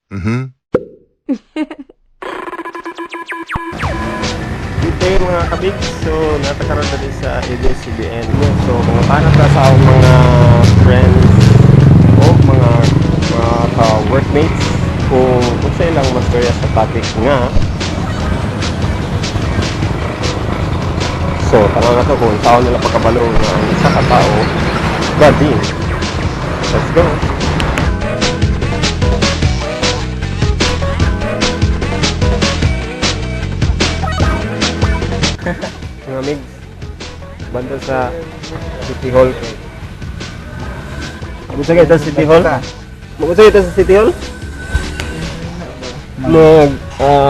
Good day, mga kabig. So, natakaroon na din sa ABS-CBN. So, mga panat na sa akong mga friends o mga ka-workmates kung unsa ilang mastorya sa topic nga. So, tanaw na to kung tao nila pagkabalo nga ang isa ka tao, bading. Let's go! Mga migs, banda sa City Hall kay. Magunsa kayo sa City Hall? Magunsa kayo sa City Hall? Mag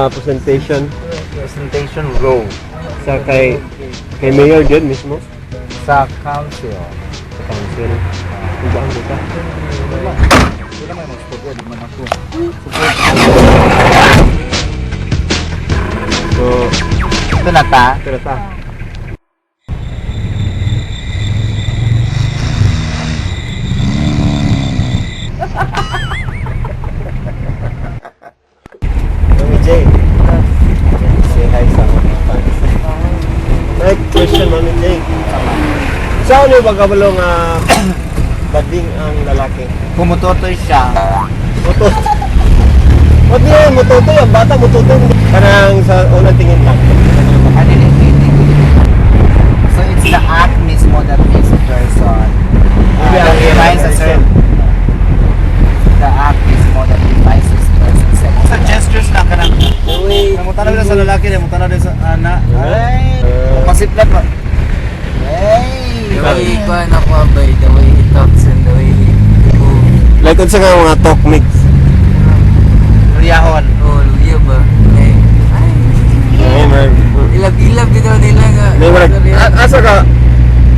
presentation Presentation row sa kay Mayor gyud mismo sa council. Sa council. Diba ang buta? Wala may mag-support, di man ako. So, Ito na ta. ito na ta. Mami J, say hi sa mga fans. Like question, Mami J. Saan yung pagkabalo nga bading ang lalaki? Kumutotoy siya. Mutot. What niya, mututoy ang bata, mututoy. Kanang sa unang tingin lang. Ano yun, hindi. So it's the act mismo that makes a person. Defines a certain. The act mismo that defines a person sex. Sa gestures lang ka na. Uy. Namutana din sa lalaki, namutana din sa ana. Ay! Pasiplat ba? Ay! The way he kuan ako by the way he talks and the way he move. Like unsa nga mga talk mix. Luyahon. Oh, luya ba? Eh, ay, Ay, mer. ilab-ilab bitaw nila nga. May murag asa ka?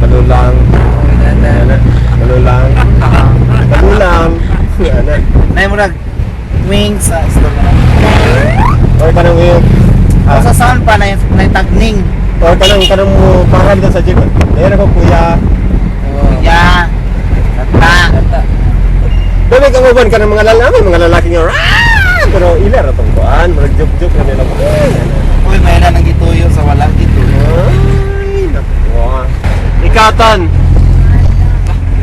Malulang. Oh, nana. Ana, malulang. Malulang. Ana. Nay murag wings sa store na. Or kanang yung Sa sound pa na na tagning. Or kanang mo para dito sa jeep. Dahil ako, kuya. Oh, Ya. Tata. tata. Dami kang uban kanang mga lalaki nga. "Ah!" Pero ila ra tong kuan, murag joke-joke na nila. Ay, ana. Uy, may na nang gituyo sa walang gituyo. Ay, naku. Ikaw, Ton.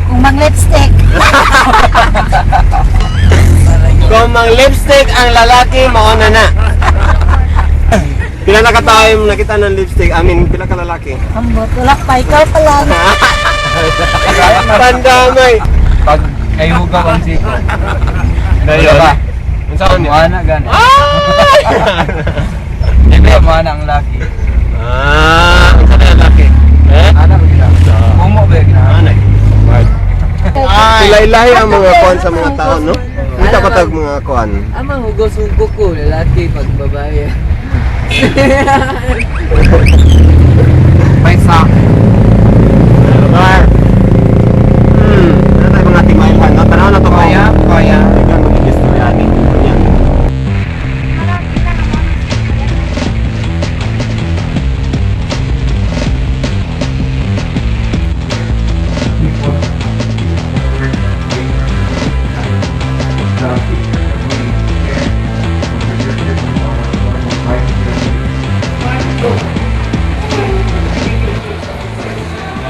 Kung mag-lipstick. Kung mang lipstick ang lalaki, mauna na. Pila na ka tao yung nakita ng lipstick? I mean, pila ka lalaki? Ambot, wala pa. Ikaw pa lang. Tandamay! Pag nahihugaw ang siko. Dayon. Ang saan niya? Muana gani. Hindi muana ang laki. Ah, ang saan ang lalaki? Eh? Ana ba gina? Mumo ba gina? Anay. Ilay-ilay ang mga kuan sa mga tao, no? Kita ka tag mga kuan. Amang hugaw ko lalaki pag babae. May sa Lugar. Ano tayo mga timailhan, no? Tanaw na to ko. Kaya, kaya. Ikaw mag-istorya ni. Yan.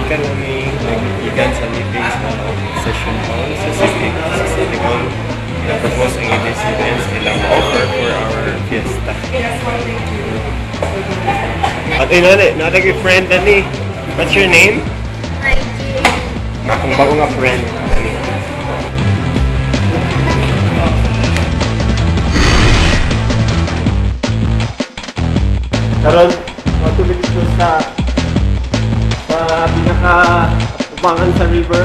Ikan kami nag-ikan sa meeting sa session hall sa City Hall. Na-propose ang ABS-CBN sa ilang offer for our fiesta. At yun na, natag yung friend na ni. What's your name? Akong bago nga friend. Ani. Karon, matulog dito sa pinaka ubangan sa river.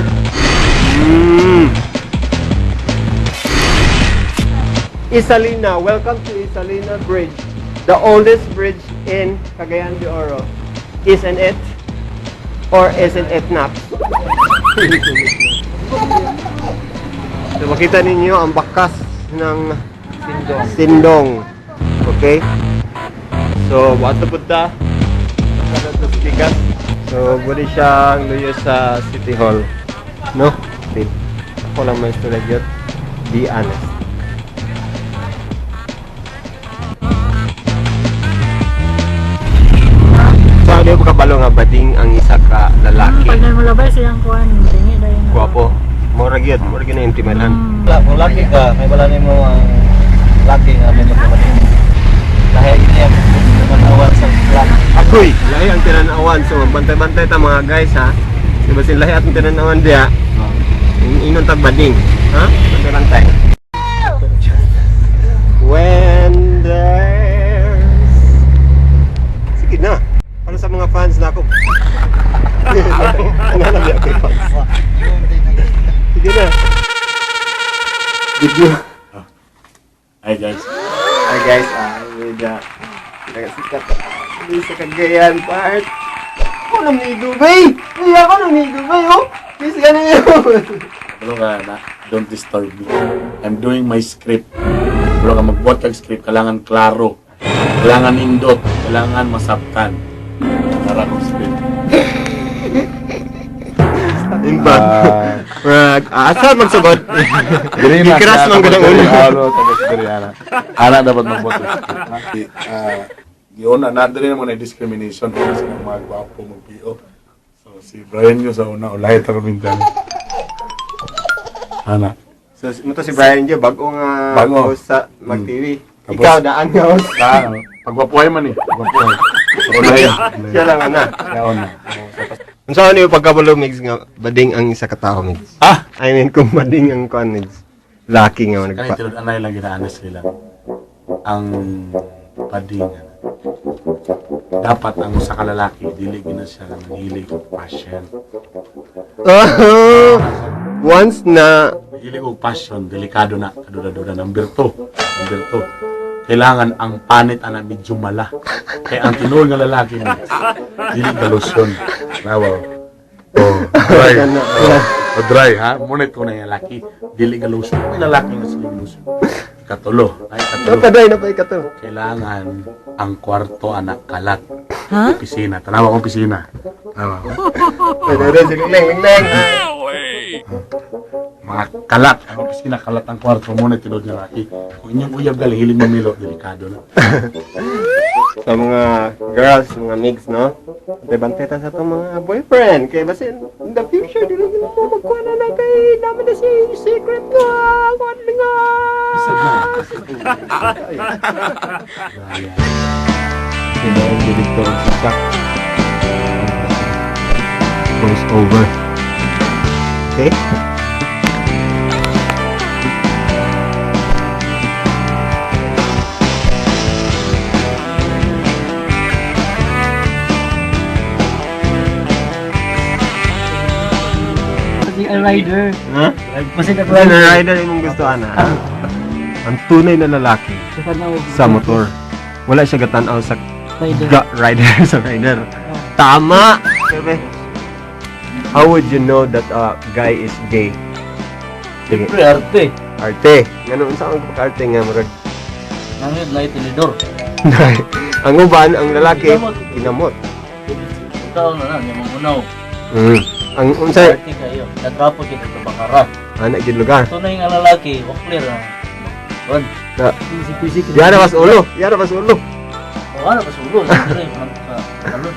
Ysalina, welcome to Ysalina Bridge, the oldest bridge in Cagayan de Oro. Isn't it? Or isn't it not? So makita ninyo ang bakas ng Sindong. Sindong. Okay? So, wato punta. Bigas. So, buli siyang luyo sa City Hall. No? Wait. Ako lang may istorya gyud. Be honest. Ikaw kabalo nga bading ang isa ka lalaki. Pag namulabay siyang kuan, tingi dayon. Guwapo. Mura gyud, mura gyud na yung timailhan. Wala, kung laki ka, may wala nimo ang laki nga may magkabalik. Lahi niya, manawan sa laki. Akoy, lahi ang tinanawan. So bantay-bantay ta mga guys ha. Di ba lahi atong tinanawan diya? Inon tag bading. Ha? Bantay-bantay. When there's... Sige na. Para sa mga fans na ako. Ano lang ako yung fans. Sige na. Video. Hi guys. Hi guys, I'm with nagasikat kami sa Cagayan part. Ako nang ni Dubai! Uy, ako nang ni Dubai, oh! Please ka na yun! Pero ka na, don't disturb me. I'm doing my script. Pero ka magbuhat kag script, kailangan klaro. Kailangan indot. Kailangan masabtan. Tara kong script. Imba. Rag, asa magsugod? Gikras man gud ang ulo. Ano, tapos diri ana. Ana dapat magbuhat og script. Giuna na diri mo na discrimination kung sa mga gwapo mag-PO. So si Brian yo sa una ulahi ta kamintan. Ana. So, mo to si Brian Jo, bago nga Bago. host sa Mag TV. Tapos- Ikaw, daan nga host. Ah, pagwapuhay man eh. Pagwapuhay. So ulahi. Siya lang ana. Siya una. Unsa ano yung pagkabalo mix nga bading ang isa ka tao mix? Ah! I mean kung bading ang kuan mix. Laki nga Kani nagpa. tinud anay lang ginaanas nila. Ang bading ana. Dapat ang usa ka lalaki dili gina siya nanghilig og passion. Oh, once na Hilig og passion delikado na kaduda-duda number 2. Number 2. Kailangan ang panit ana medyo mala. Kay ang tinuod nga lalaki mo dili galusyon. Nawa. Oh, dry. Oh, dry ha. Ngunit ko na yung lalaki dili galusyon. May lalaki nga sila galusyon. Katulo. Ay, katulo. Napaday na pa ikato. Kailangan ang kwarto anak kalat. Pisina. Tanawa kong pisina. Tanawa. Pwede rin si Leng Leng Leng. Mga kalat. Ang opisina kalat ang kwarto mo na tinod nga laki. Kung inyong uyab galing, hilig mamilo, delikado na. Sa mga girls, mga mix, no? Bantay-bantay ta sa itong mga boyfriend. Kaya basta in the future, dili mo magkuha na na kay namin na siya yung secret nga. Kuha na nga. Isad na. Gaya. Sino ang director si Chuck? Voice over. Okay? Rider. Ha? Kasi Rider, rider imong gusto ana. Ang tunay na lalaki sa motor. Wala siya gatanaw sa Rider. Rider sa rider. Tama! Bebe. How would you know that a guy is gay? Sige. Siyempre, arte. Arte. Ngano unsa ang pagka-arte nga murag? Nangit na itinidor. Ang uban ang lalaki kinamot. Ikaw na lang, yung mamunaw. Ang unsa Arte kayo. Natrapo kita sa bakara. ana gid lugar. Tunay nga lalaki, waklir ang. Bon, Na, yara pas ulo, yara pas ulo. wala pa sulo. Siyempre, sa talon.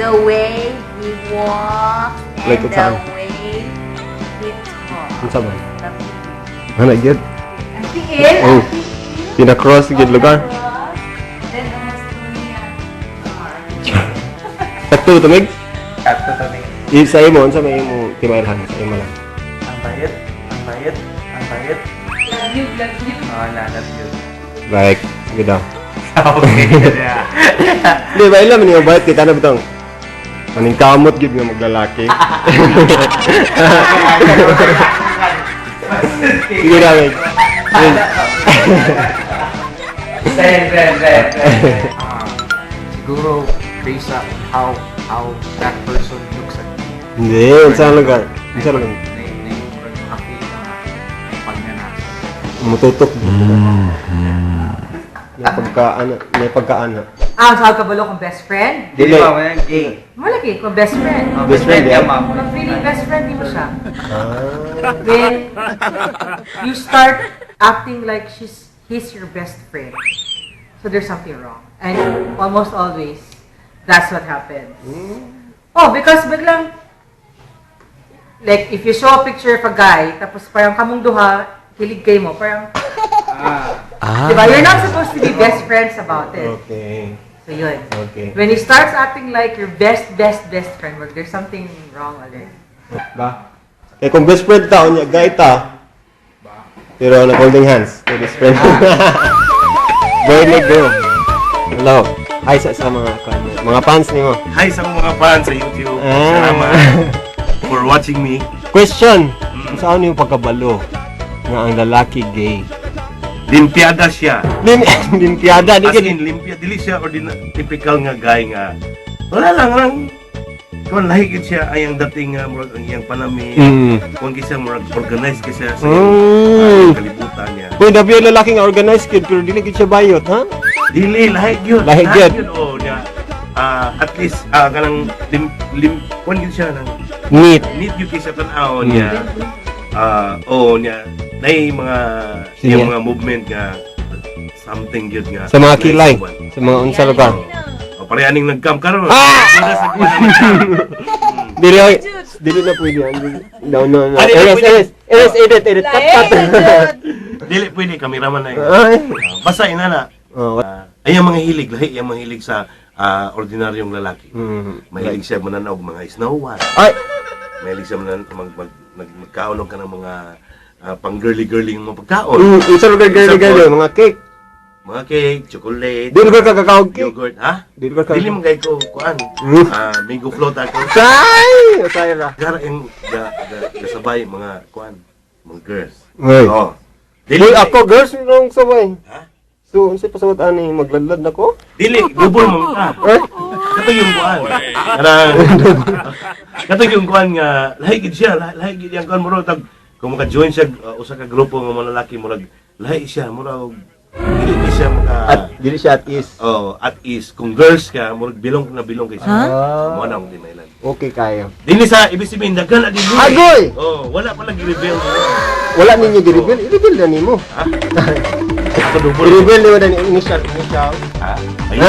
The way he walks and Like the unsa? way he talks. Unsa ba? Ana gid. Ang tiil, Oh. ang tiil. Pina-cross gid lugar. Then ang mas niya. Sakto to mig. Sakto to mig. Sa imo unsa may imo timailhan sa imo lang. Ang bait, ang bait, ang bait. Love you, love you. Oh, na, love you. Like, sige daw. Okay. Yeah. Di ba ilam niyo bait kita na bitong. Maning kamot gid nga maglalaki. Sige na, Meg. Meg. Sen, sen, sen, sen. Siguro based on how that person looks at you. Hindi, unsa ang lugar? Unsa lugar? Na na yung murag makafeel na pagnanasa. Mututok. May pagkaana, may pagkaana. Ah, sa kabalo kong best friend? Dili. Di ba, wala gay. Malaki kong best friend. Oh, Best friend, yeah. ma'am. Pag feeling best friend, di mo siya. Ah. Then, you start acting like he's your best friend. So there's something wrong. And almost always, That's what happens. Oh, because biglang, like, if you show a picture of a guy, tapos parang kamong duha, kilig kayo mo, parang, diba? You're not supposed to be best friends about it. So, yun. When he starts acting like your best, best, best friend, well, there's something wrong already. Ba? Kaya kung best friend ta, unya, guy ta. Pero nag holding hands, kay best friend. Boy ni girl. Hello. Hi sa mga kuan, mga fans nimo. Hi sa akong mga fans sa YouTube. Ah. Salamat for watching me. Question. Saan yung pagkabalo nga ang lalaki gay? Limpiada siya. Limpiada di As gid. in, limpia. Dili siya typical nga guy nga. Wala lang lang. Kung lahi gid siya ay ang dating nga murag ang iyang panamit. Kung siya murag organized kasi siya sa iyang kalibutan niya. Uy, dabi ang lalaki nga organized kid pero dili gid siya bayot, ha? Dili lahi gyud. Lahi gyud. Oh, niya. At least kanang lim lim kuan gyud siya nang Neat. need gyud kay siya tan-aw niya. Oh niya. Nay mga Sige. yung mga movement nga something gyud nga. Sa mga kilay, sa mga unsa lugar. O pareha ning nag-cam karon. Ah! Wala sa kuwan naman siya. Dili oy, dili na pwede. No, no, no. Ah, dili Erase, pwede. erase, erase, edit, edit. Cut, cut. Dili pwede kameraman na yun. Ay. Basta ina na. Oh, what? Ay ang mga hilig, lahi ang mga hilig sa ordinaryong lalaki. Mahilig siya mananaw og mga Snow White. Ay, Mahilig siya manan mag, mag, mag, magkaon og kanang mga pang girly-girly nga mga pagkaon. Unsa lugar girly Example. girly, mga cake. Mga cake, chocolate, Dili ka kakao cake. yogurt, ha? Dili ka Dili man kay ko kuan. Mango float ako. Say, say ra. Gara yung ga, ga, gasabay mga kuan, mga girls. Uy. Oh. Uy, ako girls rong sabay. Ha? So, unsay pasawat ani magladlad nako? Dili, double man ka. Eh? Kato yung kuan. Kanang kato yung kuan nga lahi gid siya, lahi, lahi gid yang kuan murag tag kung maka-join siya usa ka grupo nga mga lalaki murag lahi siya murag dili ni siya maka At dili siya at ease. Oh, at ease. Kung girls ka, murag bilong na bilong kay siya. Ah. Mo na akong dimailan. Okay kayo. Dili sa ibig sabihin daghan na din. Agoy! Oh, wala pa lagi reveal. Wala ninyo gi-reveal, i-reveal na nimo. Ha? Ako double. I-reveal nimo na ni initial, initial. Ha? Ayun.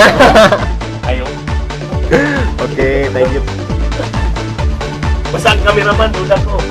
Ayaw. Okay, thank you. Basta ang cameraman, duda ko.